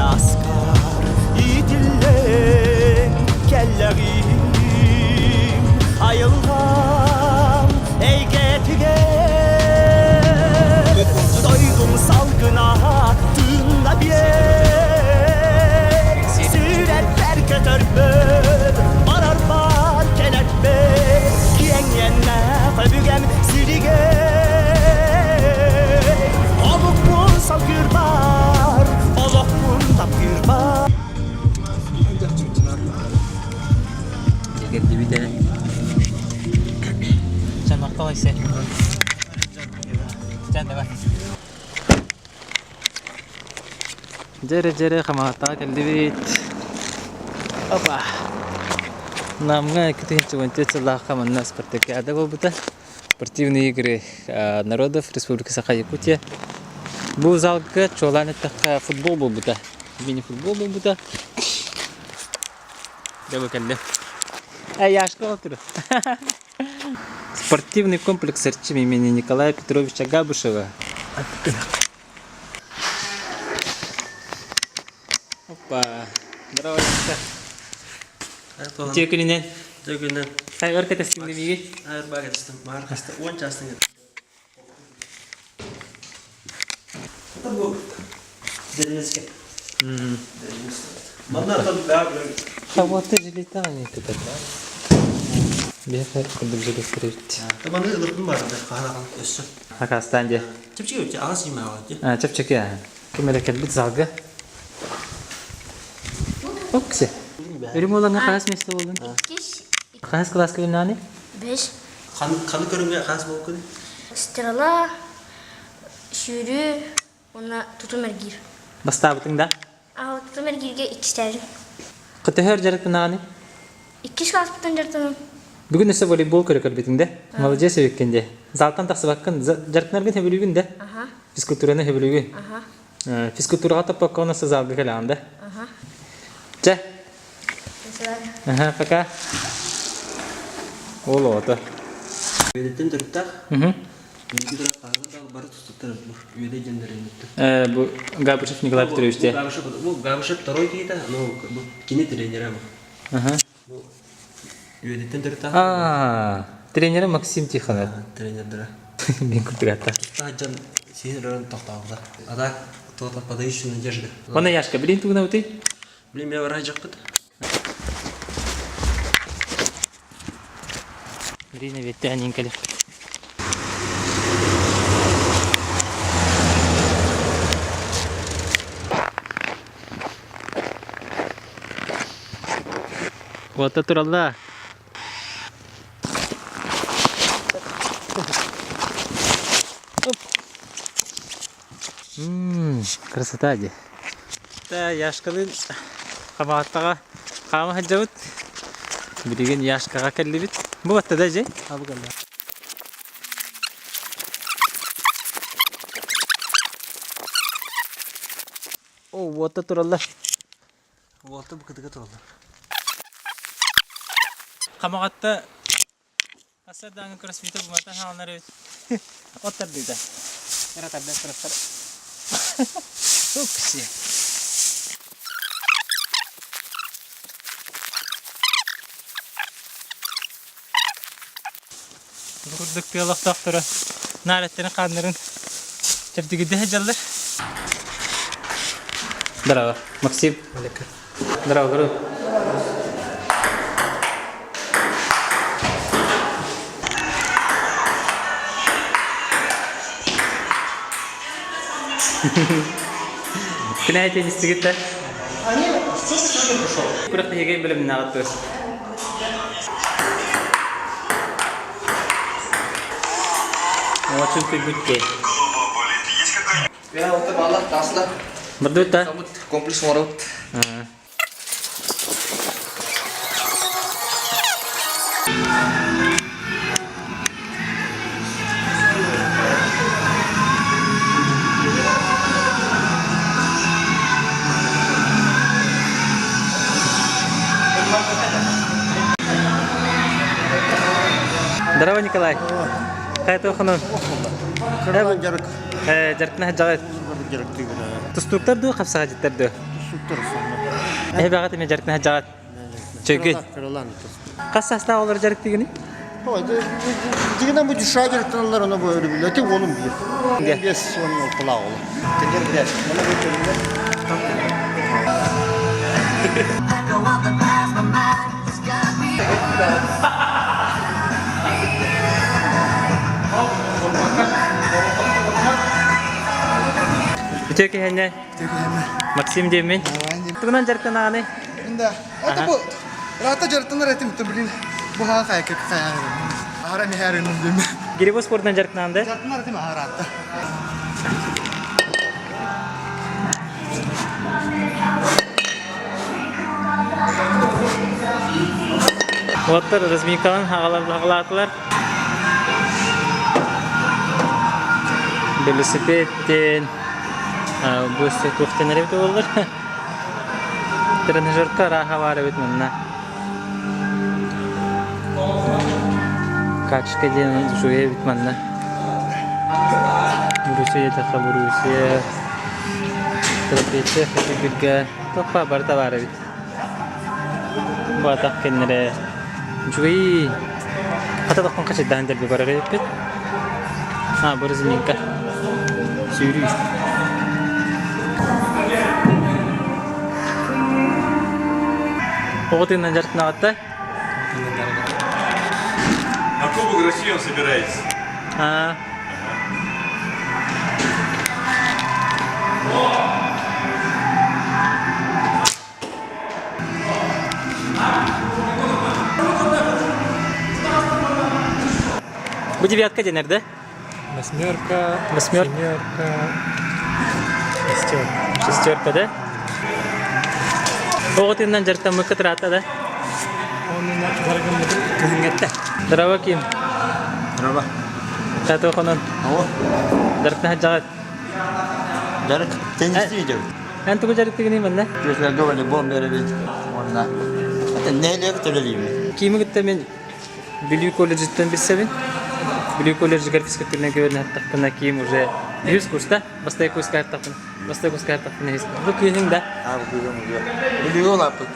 Сааскар иитиллэн кэллэҕим айылҕам эйгэтигэр дойдум салгына тыынна биэр сүрэхпэр көтөрбөр барарбар кэлэрбэр киэҥ иэннээх өбүгэм сиригэр омукпун салгыырбар олохпун таптыырбар Кэлдибит ээ. Чан махтал Айсен. Чан давай. Дьэрэ дьэрэ хамаҕаттаҕа кэллибит. Опа. Намҥа 2014 сыллаахха манна спартакиада буолбута. Спортивные игры народов Республики Саха-Якутия. Бу залга чуолаан эттэххэ футбол буолбута. Мини-футбол буолбута. Дьэ бу кэллим. Эй, Яшка отур. Спортивный комплекс Эрчим имени Николая Петровича Габышева. Опа. Здорово, Яшка. Үтүө күнүнэн. Үтүө күнүнэн. Өр кэтэстиҥ миигин? Өр баа кэтэстим. Маар хаста уон чаастан Деревенский. Манна Хаваты жилетаҕын ититэр. Биэхэ курдук жилеттэрибит. Маны ылырдым баарда хаһан өссө. Хакастаан дии. Чэпчэки өтө аҕас имааҕа дии. Чэпчэки аа. Ким эрэ кэлбит залга. Оксе. Үрүҥ уолаҥҥа хаас место буоллун? Хаас кылааска билнааны? Бес. Ханы көрүҥҥэ хаас буолкун? Стрела, сүүрүү уонна тутум эргиир. Бастаабытыҥ да? Аа, тутум эргииргэ иккистээбитим. Төһөр дьарыктанаҕыный? Иккис класспыттан дьарыктанам. Бүгүн өссө волейбол көрө көрбүтүҥ да? Молодец эбиккин дии. Залтан тахсыбаккын, дьарыктанаргын сөбүлүүгүн да? Физкультураны сөбүлүүгүн? Физкультураҕа топпокко онно залга кэлэҕин да? Чэ. Аха, пока. Ол оҕото. Үөдэттэн төрүттээх. Бииргэ турар хаһыгар да бары тустуктар бу үөдэй дьоннорун Бу Габышев Николай Петрович те. Габышев, бу Габышев второй киһитэ, ну бу кини тренерэ бу. Бу үөдэттэн төрүттээх. А, тренерэ Максим Тихонов. Тренердэрэ. Мин курдугатта. Туста дьон сиһин өрөн тохтообута. А так кто-то подающий надежды. Оны Яшка, билин тугуна утый? Блин, мен барай жакпыт. Ирина Витянин кэлip. Уота туралла. Оп. Ммм, красота дии. Яшкалыын Хамаҕаттаҕа хаама сылдьабыт. Билигин Яшкаҕа кэллибит. Бу батта да дьэ? О, уота тураллар. Уота бу кытыга тураллар. Хамаҕатта Сардаҥа кроссфиты буматан хааллар эбит. От тардыыта. Ыра тардан кроссар. Укси. Бу курдук тыа олохтоохторо наар эттэрин хааннарын чэбдигирдэ сылдьаллар. Здорово, Максим. Здорово, здорово. Күнәйтен истигит да? Күрэхтэһиигэ бэлэмнээҕит Очень күлбүт Бардыбыт да? Комплекс оҥоробут. Здорово, Николай. Хайа хонон? Кыралаан дьарык. Дьарыктана сылдьаҕыт. Дьарыктыыбын. Тустууктар дуу, хапсаҕадьыттар дуу? Тустуктар сонно. Эбэҕит эмэ дьарыктана дьаҕат. Чөгүт. Кыралаан. Хас саастаах олор дьарыктыгыный? Дигинен бу дюша дьарыктаналлар оны бу өрүбүлэти уолум биир. Бес он алтылаах оҕолор. Кинилэр билэр. Мана бу көрүллэр. Үтүө киһиннэ. Максим диэммин. Тугунан дьарыктанаҕыный? Да. Это бу Рата дьарыктанар этим, то блин, бу хаан хайка хайаан. Ахара михәриним дим. Гиревой спортынан дьарыктанаҕын да? Дьарыктанар этим ахаратта. Уолаттар разминкаларын хаҕалаатылар. Велосипедтен бу өссө туохтан эрэ эбит буоллар. Тренажерка арааһа баар эбит манна. Качка диэн үчүгэй эбит манна. Брусья диэтэххэ Брусья, трапеция Хатыгырга туох барыта баар эбит. Бу атах кэннэрэ үчүгэй хата тохтон хачайдаан дэлби барар эбиппит. А, бу разминка. Сүүрүү. Оҕо тыынынан дьарыктанаҕытта? На Кубок России он собирается. А. Бу девятка дэнэр да? Восьмерка, Восьмерка. семерка, шестерка. Шестерка, да? Оҕо тыынынан дьарыктаммыкка тыраата да? Онуна баргыммытын кыһыҥҥатта. Здорово, Ким. Здорово. Тату хонон. Ого. Дьарыктаһа дьаҕат. Дьарык. Теннистии идем. Эн тугу дьарыктыгыный манна? Күөсүлэргэ волейбол беребит. Уонна нэһилиэк төлөлүүбүт. Кими кытта мен Бүлүү колледжиттан билсэбин. Бүлүү колледжигар физкультурнай көбүн аттахпына киим уже үһүс курста, бастакы курска аттахпына, бастакы курска аттахпына үһүс. Бу кыыһыҥ да? Аа, бу кыыһым уже. Бүлүүгэ улааппыт.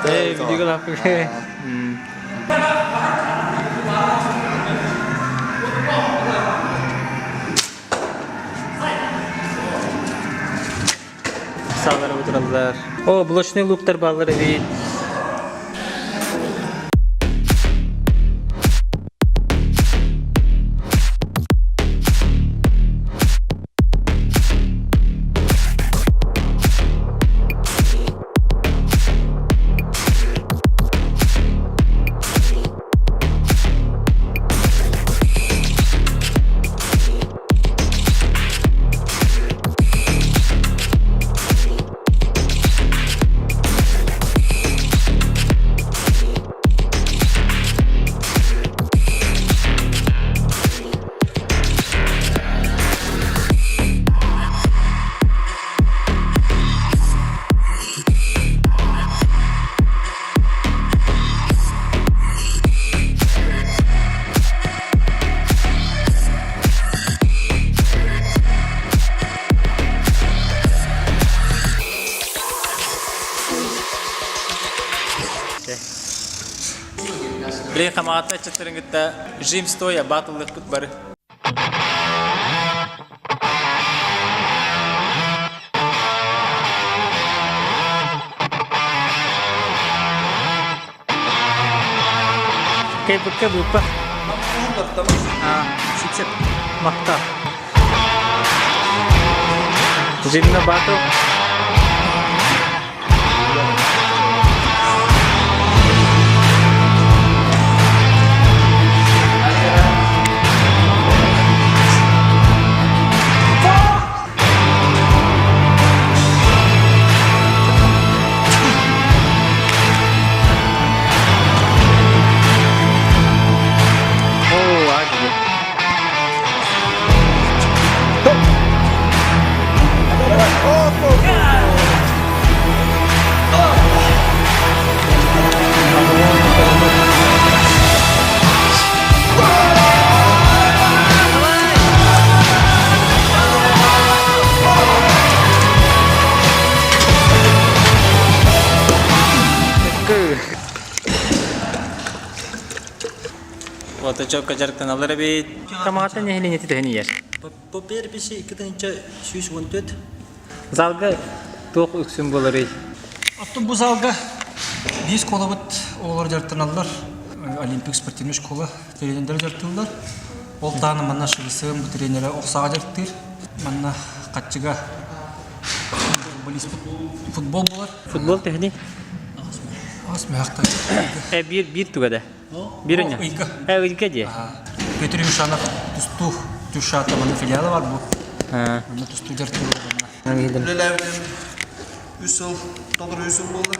Э, Бүлүүгэ улааппыт. Саалара утураллар. О, блочный луктар бааллар эбит. Блин, хамаҕатта ыччаттарын кытта жим стоя батыллыхпыт бары. Кайбыкка быыппа. Махта. Жимна батл. Оо, аги. Ото чокка дьарыктаналлар эбит. Хамаҕатта нэһилиэнньэтэ төһөн ийэр? По переписи 2114. Залга туох үксүн буоларый? Оттон бу залга биир школабыт оҕолор дьарыктаналлар. Олимпик спортивный школа тренердэр дьарыктыыллар. Ол таана манна ШГСМ бу тренерэ охсаҕа дьарыктыыр. Манна хаччыга футбол буолар. Футбол төһөнүй? Ас мөһөхтө. Э биир биир туга да. Биир ыйга. Ыйга. Э ыйга дии. Петр Юмшанов тустуу Тюшата манна филиала бар бу. Манна тустуу дьарыктыыллар манна. Үлэлээбитим үс сыл, толору үс сыл буолла.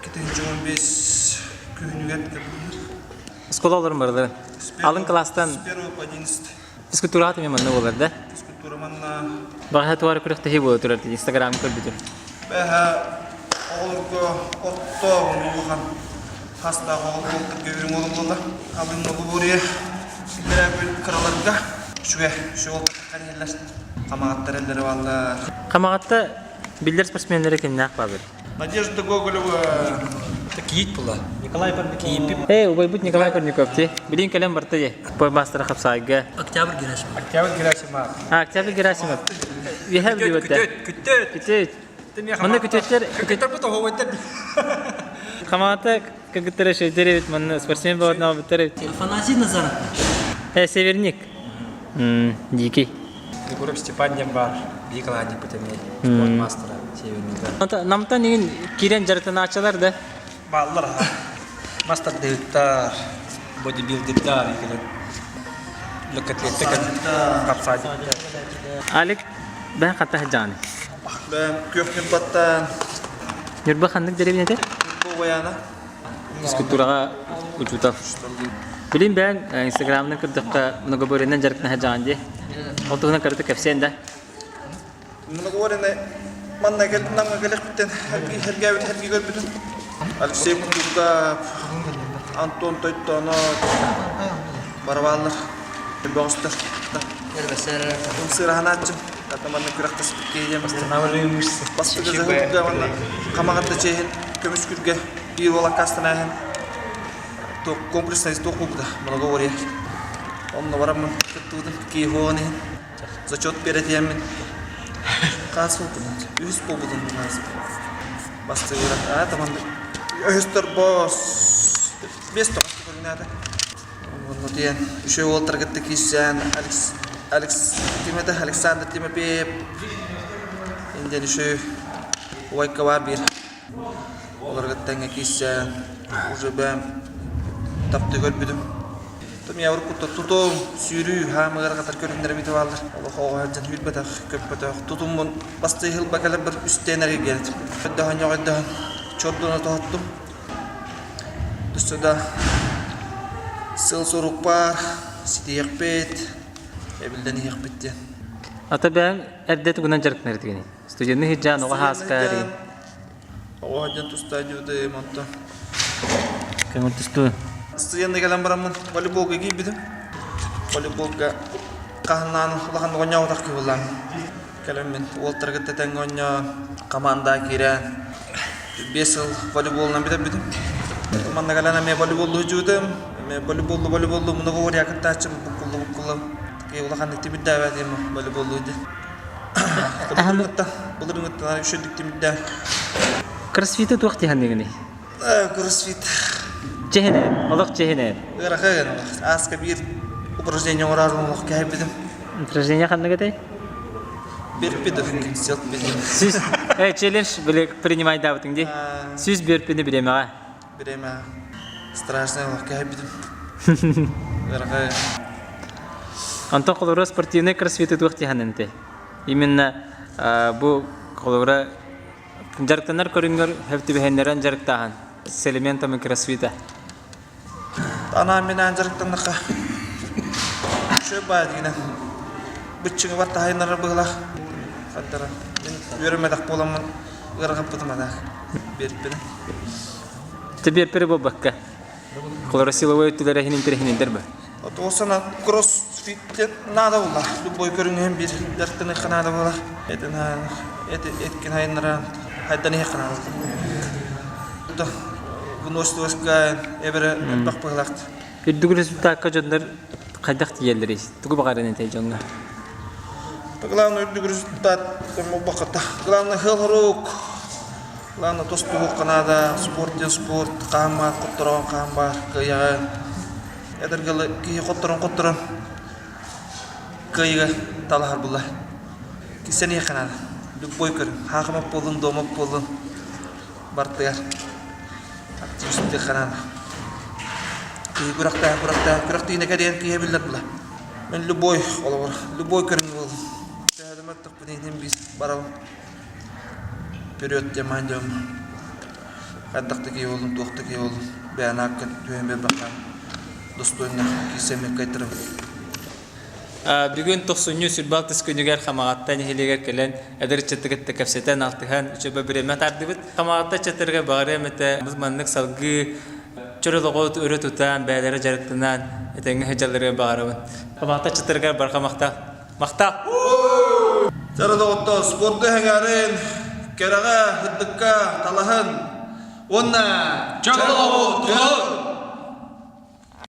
2015 күһүнүгэр кэлбитим. Оскуола олорун барыларын. Алын класстан С первого по одиннадцатый. Физкультураҕа эмиэ манна буолар да? Физкультура манна. Баҕаһа туора күрэхтэһии буола турар Инстаграмы көрбүтүм. Бэһэ оҕолорго отто улахан хастаах оҕол буолтарга үрүҥ олом буолла. Алын Нобубурия бирээбил кыраларга үчүгэй үчүгэй ол Хамаҕаттар эллэри бааллар. Хамаҕатта биллэр спортсменнары кимнээх бааллар? Надежда Гоголева. Кийиит була. Николай Парников. Эй, убайбыт Николай Парников ти. Билин кэлэн барта дии. Поймастара хапсаайга. Октябрь Герасимов. Октябрь Герасимов. А, Октябрь Герасимов. Үөһэ билбэттэ. Күтүөт, күтүөт. Күтүөт. Манна күтүөттэр Күтүөттэр бу тоһуойдар. Хамаата кыргыттара шөйдөр эбит, манна спортсмен болотна албыттар эбит. Афанасий Назаров. Э, северник. Дикий. Егоров Степан диэн баар, биһи кылаанньыкпыт эмиэ спорт мастера севернига. Намтан игин киирэн дьарыктанааччылар да? Бааллар аха. Мастардыһыттар, бодибилдердар игилен лөкөтлеттек хапсаадиттар. Алик, бэйэн хатта сылдьаҕыный? Бэйэм күөх Ньурбаттан. Ньурба ханнык дэриэбинэтэ? Ньурба Убайаана. Физкультураҕа учуутал. Билин бэйэҥ инстаграмынан көрдөххө многоборьенан дьарыктана сылдьаҕын дии. Ол туһунан кыратык кэпсиэн да. Многоборьены манна намҥа кэлэхпиттэн эргээбит эрги көрбүтүм. Алексей Кутуков, Антон Тойтонов барабааллар, бөҕөстөр. Ымсыыраһанааччым. Ата манна күрэхтэспит киһи диэн бастакы заһылга манна хамаҕатта чиэһин көмүскүргэ биир уол аккаастанааһын комплекснай туох буолбута многоборье онно бараммын кыттыбытым киһи уоҕун иһин зачет биэрэтиэммин хаас буолбутун үһүс буолбутун бастыгыра аа таман өһөстөр босс бес тоҕус көрүнээтэ Онно тиийэн үчүгэй уолаттары кытта киирсэн Алекс Алекс ким этэ Александр Тимофеев диэн үчүгэй убайка баар биир олору кытта тэҥҥэ киирсэн уже бэйэм таптыы көрбүтүм. Мин уруккуттан тутум, сүүрүү, хаамыгар хатар көрүҥнэрим ити бааллар. Олох оҕо сылдьан сүүрбэтэх, көппөтөх. Тутуммун бастыы сылба кэлэрбэр үстээн эрэ кэлбитим. Өйдөһөн, өйдөһөн, чордуна тоһуттум. Өссө да сыл-сорук баар, ситиһиэхпит, эбиллэн иһиэхпит диэн. Ата бэйэҥ эрдэ тугунан дьарыктанар этигиний? Студенный сылдьан, оҕо хааска эрий? Оҕо сылдьан тустаа дьуутайым онтон. Көҥүл тустуу. Студенный кэлэн бараммын волейболга киирбитим. Волейболга хаһаннаан улахан оҕонньообутах кыһыллаан кэлэммин уолтары кытта тэҥҥэ оонньоон команда киирэн биэс сыл волейболунан бүтэрбитим. Манна кэлэн эмиэ волейболлуу сылдьыбытым. Эмиэ волейболлуу волейболлуу многоборье кыттааччым буккулла буккулла такие улаханнык тимирдээбэт диэн волейболлуу диэн. Былырыҥҥыттан былырыҥҥыттан үчүгэйдик тимирдээн. Кроссфиты туох дии Кроссфит. Чэһинэ, олох чэһинэ. Ыарахан олох. Ааска биир упражнение оҥорорум олох кэһэйбитим. Упражнение ханнык этэй? Берпидов сел Сүүс э челлендж били принимайдаабытыҥ дии. Сүүс берпини бириэмэҕэ. Бириэмэ страшный олох кэһэйбитим. Ыарахан. Онтон холобура спортивный кроссфиты туох дии саныаҥ Именно бу холобура дьарыктанар көрүҥҥэр хөп түбэһиннэрэн дьарыктааһын с элементами кроссфита. Анаан-минээн дьарыктаннахха үчүгэй баайа дигинэн быччыҥыбар таһайынарар быһыылаах хардара мин үөрэммэтэх буоламмын ыарахаппытым ана биэрпини Ты биэрпери буолбакка холоро силовой өттүлэр эһин интэриэһинэйдэр ба Туосана кроссфит наада буолла любой көрүҥүн биир дьарыктаныахха наада буолар этин эткин хайыннаран хайдан иһиэххэ наада выносливостька эбэрэ элбэх быһыылаахт. Үрдүк результакка дьоннор хайдах тиийэллэрий? Тугу баҕаран этэй дьоҥҥо? Главное үрдүк результат буолбакка Главное хыл-хорук. Главное тостуһуохха наада. Спорт диэн спорт. Хаан баар, хотторон хаан баар. Кыайаҕын. Эдэргэ киһи хотторон-хотторон кыайыыга талаһар буолла. Кистэниэххэ наада. Любой көрүҥ. Хаахымат буоллун, дуомат буоллун. Бартыгар. Активистыахха наада. Киһи күрэхтээх, күрэхтээх, күрэхтиинэ кэриэн киһи биллэр була. Мен любой олоҕор, любой көрүҥ буоллун. Төһөдө мөлтөхпүн иһин биир барабын. Вперед диэн дьон хайдах да киһи буоллун, туох да киһи буоллун, бэйэни ааккын түһэн биэрбэххэ достойно киирсэммин кыайтарабын. Бүгүн тохсунньу сүрбэ алтыс күнүгэр Хамаҕатта нэһилиэгэр кэлэн эдэр ыччаты кытта кэпсэтэн, алтыһан үчүгэй бириэмэ атаардыбыт. Хамаҕатта ыччаттарыгар баҕарыам этэ маннык салгыы чөл олоҕу өрө тутан, бэйэлэрэ дьарыктанан этэҥҥэ сылдьалларыгар баҕарабын. Хамаҕатта ыччаттарыгар барҕа махтал! Махтал! Чара доҕоттор, спорду эһэҥээрин, кэрэҕэ, сырдыкка талаһын уонна Чөл олоҕу тутуһун!